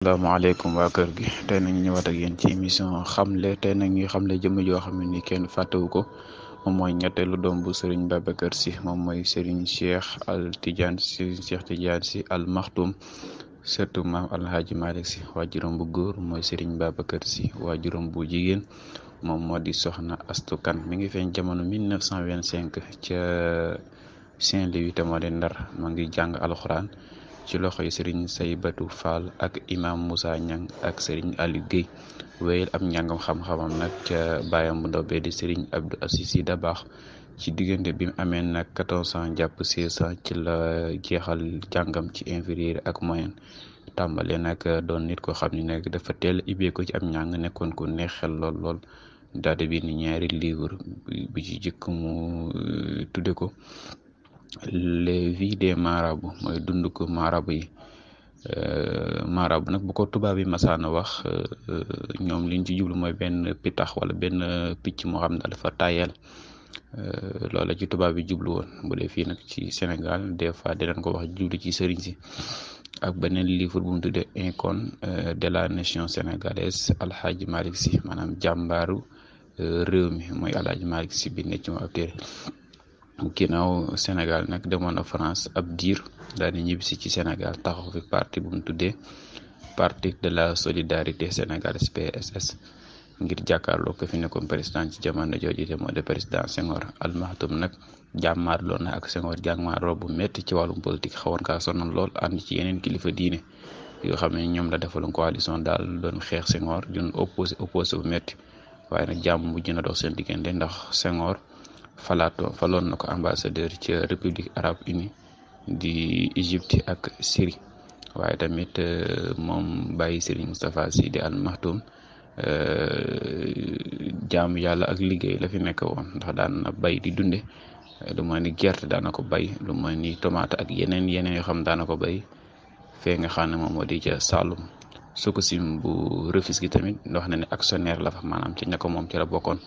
Assalamualaikum waa kër gi tey nag ñu ñëwaat ak yéen ci émission xamle tey nag ñuy xamle jëmm joo xam ne ni kenn fàttewu ko moom mooy ñetteelu doom bu Serigne Babacar Sy moom mooy Serigne Cheikh Tidiane Sy Al Maktoum surtout maam Alhaji Malick Sy waajuram bu góor mooy Serigne Babacar Sy waajuram bu jigéen moom moo di Soxna Astu Kan mi ngi feeñ jamono 1925 ca Saint-Louis te moo di Ndar ma ngi jàng alxuraan ci loxo yi Serigne Saybatu Fall ak imam Moussa Niang ak Serigne Aliou Guèye wéyal am njàngam xam-xamam nag ca baayam bu ndaw bee di Serigne Abdou Aziz Sy Dabakh ci diggante bi mu amee nag 14 ans jàpp 16 ans ci la jeexal jàngam ci inférieur ak moyenne tàmbale nag doon nit ko xam ne nag dafa teel ibee ko ci am njàng nekkoon ku neex xel lool daal di bind ñaari livre bi ci jëkk mu tudde ko les vies des marabouts mooy dund ko marabu yi marabu nag bu ko tubaab yi masaana wax ñoom liñ ci jublu mooy benn pitax wala benn picc moo xam ne dafa tayal loola ci tubaab yi jublu woon bu dee fii nag ci Sénégal des fois dinañ ko wax jublu ci sëriñ si ak beneen livre bu mu tuddee icône de la nation sénégalaise Alhaji Malick Sy maanaam jàmbaaru réew mi mooy Alhaji Malick Sy bi nekk ci moom ab téere ginnaaw Sénégal nag demoon na France ab diir daal di ñibbisi ci Sénégal taxaw fi parti bu mu tuddee parti de la solidarité sénégalaise PSS ngir jàkkaarloo ko fi nekkoon président ci jamono jooju te moo de président Senghor Al Maktoum nag jàmmaarloo na ak Senghor jàmmaarloo bu métti ci wàllum politique xawoon kaa sonal lool ànd ci yeneen kilifa diine yoo xam ne ñoom la defaloon coalition daal doon xeex Senghor doon opposé bu métti waaye nag jàmm mujj na dox seen diggante ndax Senghor faloon na ko ambassadeur ci république arabe unie di Égypte ak Syrie waaye tamit moom bàyyi Serigne Moustapha Sy di Al Maktoum jaamu yàlla ak liggéey la fi nekk woon ndax daan na bay di dunde lu mooy ni gerte daana ko bay lu mooy ni tomate ak yeneen yoo xam daana ko bay fee nga xam ne moom moo di ca Saloum Sococim bu Rufisque gi tamit wax na ne actionnaire la fa maanaam ci ña ko moom ci la bokkoon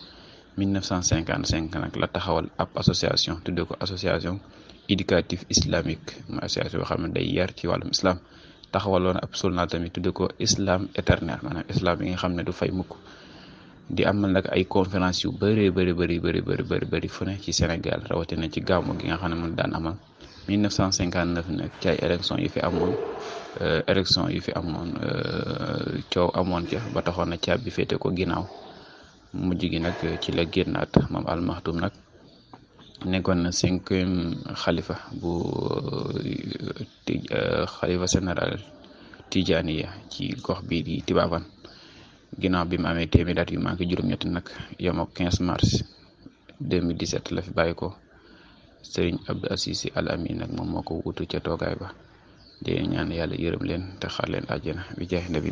1955 nag la taxawal ab association tuddee ko association éducative islamique mooy association boo xam ne day yar ci wàllum islam taxawaloon ab journal tamit tuddee ko islam éternel maanaam islam yi nga xam ne du fay mukk di amal nag ay conférence yu bëri fu ne ci Sénégal rawatina ci gàmmu gi nga xam ne moom daan amal 1959 nag ci ay élection yu fi amoon coow amoon ca ba taxoon na caab bi féete ko ginnaaw mujj gi nag ci la génnaat moom Al Maktoum nag nekkoon na 5e xalifa bu xalifa général Tijaaniya ci gox bii di Tivaouane ginnaaw bi mu amee téeméer at yu manqué juróom-ñett nag yom ak 15 mars 2017 la fi bàyyi ko Serigne Abdou Aziz Sy Al Amine nag moom moo ko wutu ca toogaay ba di ñaan yàlla yërëm leen te xaar leen àjjana bi jaay nabi